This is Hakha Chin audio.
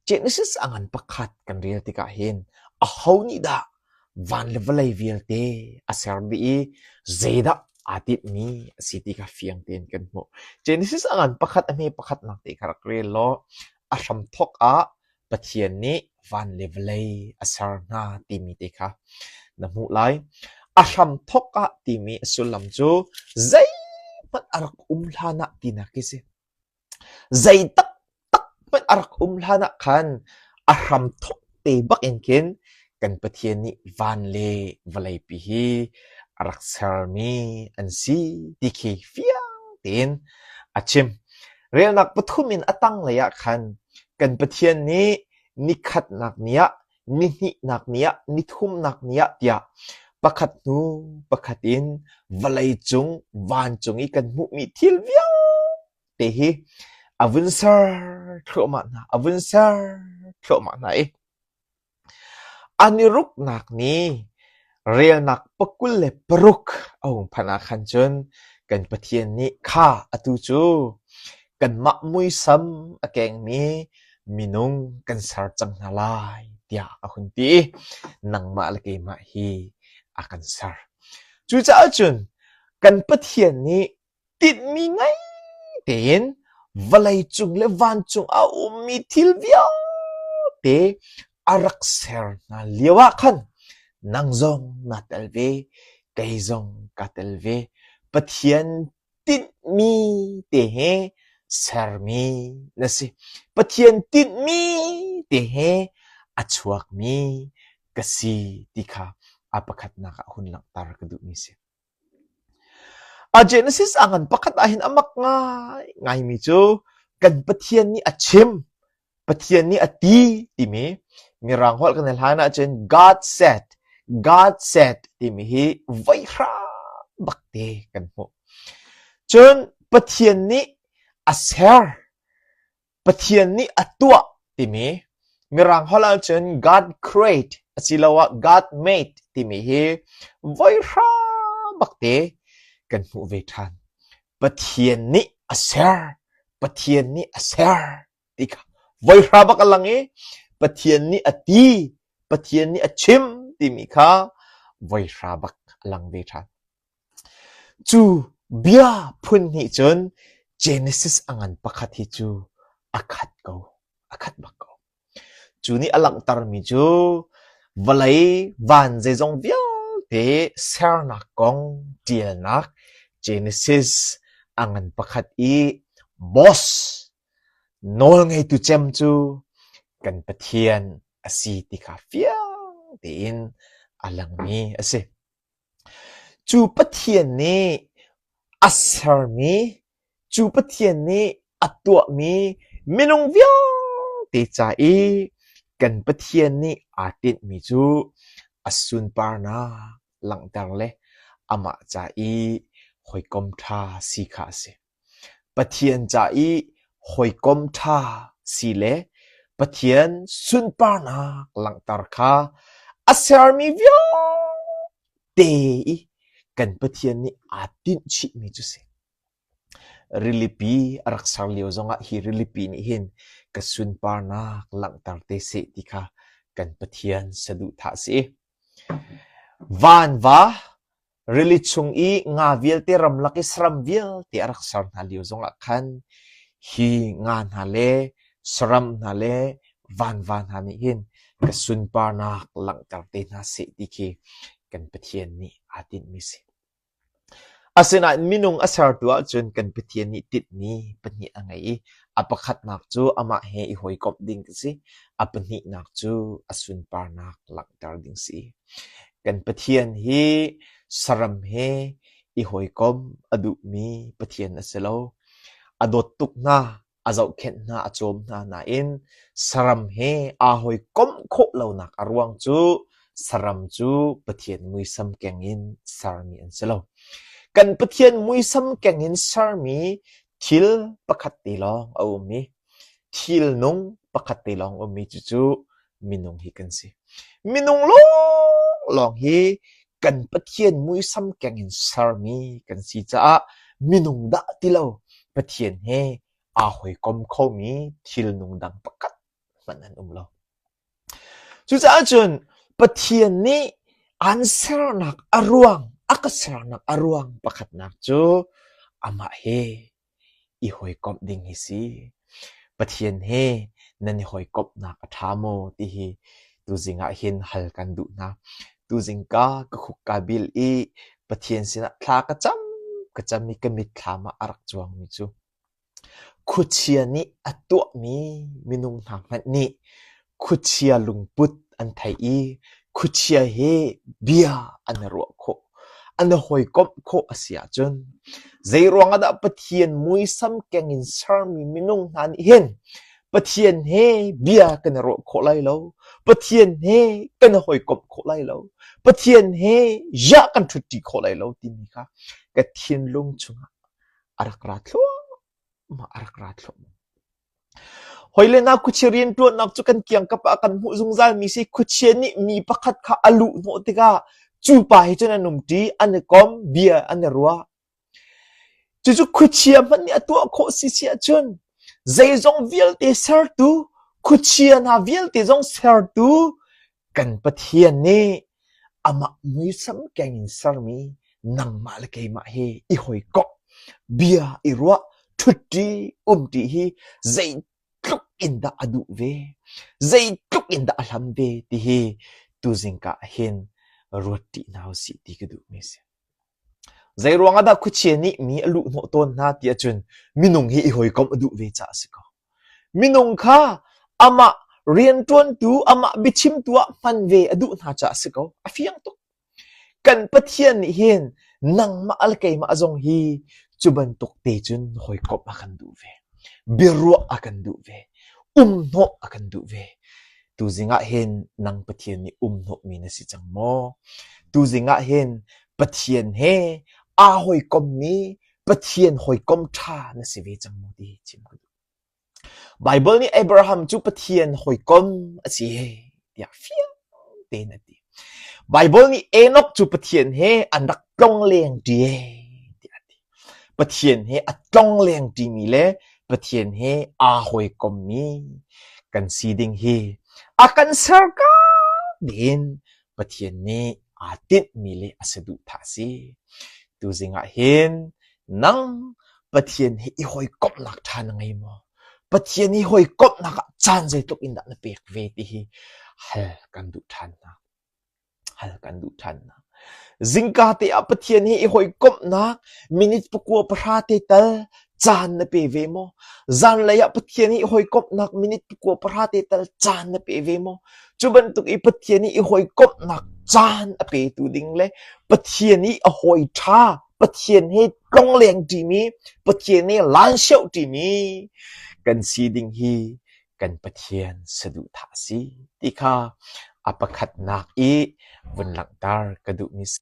Genesis a ngan pakhat kan rel tikah hin aho nih dah van le vawlei vialte a ser dih i zeidah aa tinhmi a si ti kha fiang tein kan hmuh. Genesis a ngan pakhat a hme pakhatnak te kha rak rel law a hramthawk ah Pathian nih van le vawlei a ser hna timi te kha na hmuh lai. A hramthawk ah timi a sullam cu zeihmanh a rak um hlan ah tinak khi si. Zei taktak hmanh a rak um hlan ah khan a hramthawk te bak in khin kan Pathian nih van le vawleipi hi a rak sermi an si ti khi fiang tein a chim. Relnak pathum in a tanglei ah khan kan Pathian nih nikhatnak ni ah, nihnihnak ni ah, nithumnak ni ah tiah pakhat hnu pakhat in vawleicung vancung i kan hmuhmi thil vialte hi a vun ser thluahmah hna, a vun ser thluahmah hna i An i ruknak ni relnak pakul le paruk a hung phanh ah khan cun kan Pathian nih kha atu cu kanmah muisam a kengmi minung kan ser cang hna lai tiah a hun ti i nangmah le keimah hi a kan ser. Cucaah cun kan Pathian nih Tinhmi ngei tein vawleicung le vancung a ummi thil vialte a rak ser hna lio ah khan nang zong naa tel ve, kei zong kaa tel ve. Pathian tinhmi te he sermi na si. Pathian tinhmi te he a chuakmi ka si ti kha a pakhatnak ah hun langhter ka duhmi si. A Genesis a ngan pakhat ahhin a mak ngaingaimi cu kan Pathian nih a chim, Pathian nih a ti timi Mirang holh kan i hlan ahcun God said, God said timi hi voihra bak te kan hmuh. Cun Pathian nih a ser, Pathian nih a tuah timi Mirang holh ahcun God create asiloah God made timi hi voihra bakte kan hmuh ve ṭhan. Pathian nih a ser, Pathian nih a ser ti kha voihra bak a lang i Pathian nih a ti, Pathian nih a chim timi kha voihra bak a lang ve ṭhan. Cu bia phun hnih cun Genesis a ngan pakhat hi cu a khat ko, a khat bak ko. Cu nih a langhtermi cu vawlei van zeizong vialte sernak kong ṭialnak Genesis a ngan pakhat i boss nawlngeitu cem cu kan Pathian a si ti kha fiang tein a langmi a si. Cu Pathian nih a sermi, cu Pathian nih a tuahmi minung vialte ca i kan Pathian nih aa tinhmi cu a sunparnak langhter le amah ca i hawikom ṭha si kha a si. Pathian ca i hawikom ṭha si le Pathian sunparnak langhter kha a sermi vialte i kan Pathian nih aa tinhchihmi cu si. Rilipi a rak ser lio zongah hi rilipi nih hin ka sunparnak langhter te seh ti kha kan Pathian saduhthah a si. Vanva Rili chung i nga vialte ramlak i saram vialte a rak ser hna lio zongah khan hi nga hna le saram hna le vanva hna nih hin ka sunparnak langhter te hna seh ti khi kan Pathian nih aa tinhmi si. Asinain minung a sertu ahcun kan Pathian nih tinhmi pahnih a ngei i a pakhatnak cu amah he i hawikomh ding a si. A pahnihnak cu a sunparnak langhter ding si. Kan Pathian hi saram he i hawikom a duhmi Pathian a si lo. A dawt tuk hna, a zohkhenh hna, a cawm hna nain saram he aa hawikomh khawh lonak a ruang cu saram cu Pathian muisam keng in sermi an si lo. Kan Pathian muisam keng in sermi thil pakhat te lawng a um i thilnung pakhat te lawng a ummi cucu minung hi kan si. Minung lawnglawng hi kan Pathian muisam keng in sermi kan si caah minung dah ti lo Pathian he aa hawikom khomi thilnung dang pakhat hmanh an um lo. Cucaah cun Pathian nih aan sernak a ruang, a ka sernak a ruang pakhatnak cu amah he i hawikomh ding hi si. Pathian he nan i hawikomhnak a ṭha maw ti hi tuzing ah hin hal kan duh hna. Tuzing ka ka khuk kaa bil i Pathian sinah thla ka cam ka cam i ka mitthlam ah a rak cuangmi cu Khuachia nih a tuahmi minung hna hmanh nih khuachia lungput an theih i khuachia he bia an i ruah khawh, an i hawikomh khawh a si ahcun zeiruang ah dah Pathian muisam keng in sermi minung hna nih hin Pathian he bia kan i ruah khawh lai lo, Pathian he kan i hawikomh khawh lai lo, Pathian he yah kan ṭhutṭi khawh lai lo timi kha ka thinlung chungah a rak ra thluahmah, a rak ra thluahmah. Hawile hna khuachia rianṭuannak cu kan kiangkap ah kan hmuh zungzalmi si. Khuachia nih mi pakhat kha a luh hnawh tikah cu pa he cun an umṭi, an i kom, bia an i ruah. Cucu khuachia hmanh nih a tuah khawh si si ahcun zeizong vialte sertu, khuachia hna vialte zong sertu Kan Pathian nih amah muisam keng in sermi nangmah le keimah hi i hawikomh, bia i ruah, ṭhutṭi, umṭi hi zeitluk in dah a duh ve, zeitluk in dah a hlam ve ti hi tuzing ka ah hin ruat ṭi hna usih ti ka duhmi a si. Zeiruang ah dah khuachia nih mi a luhhnawh tawn hna ti ahcun minung hi i hawikomh a duh ve caah a si ko. Minung kha amah rianṭuantu, amah biachimtu ah hman ve a duh hna caah a si ko. A fiang tuk. Kan Pathian nih hin nangmah le keimah zong hi cu bantuk te cun hawikomh a kan duh ve. Biaruah a kan duh ve. Umhnawh a kan duh ve. Tuzing ah hin nang Pathian nih umhnawhmi na si cang maw? Tuzing ah hin Pathian he aa hawikommi Pathian hawikom ṭha na si ve cang maw ti chim ka duh. Baibal nih Abraham cu Pathian hawikom a si tiah fiang tein a ti. Baibal nih Enoch cu Pathian he an rak tlongleng ṭi tiah a ti. Pathian he a tlongleng ṭimi le Pathian he aa hawikommi kan si ding hi a kan ser ka ding Pathian nih aa tinhmi le a saduhthah a si. Tuzing ah hin nang Pathian he i hawikomhnak ṭha na ngei maw? Pathian i hawikomhnak ah caan zeitluk in dah na pek ve ti hi hal kan duh ṭhan hna. Hal kan duh ṭhan hna. Zingka te ah Pathian he i hawikomhnak minute pakua pahra te tal caan na pe ve maw? Zanlei ah Pathian he i hawikomhnak minute pakua pahra te tal caan na pe ve maw? Cu bantuk i Pathian i i hawikomhnak caan a petu ding le Pathian i a hawi ṭha, Pathian he tlongleng ṭimi, Pathian he lanhsioh ṭimi kan si ding hi kan Pathian saduhthah a si ti kha a pakhatnak i vun langhter ka duhmi si.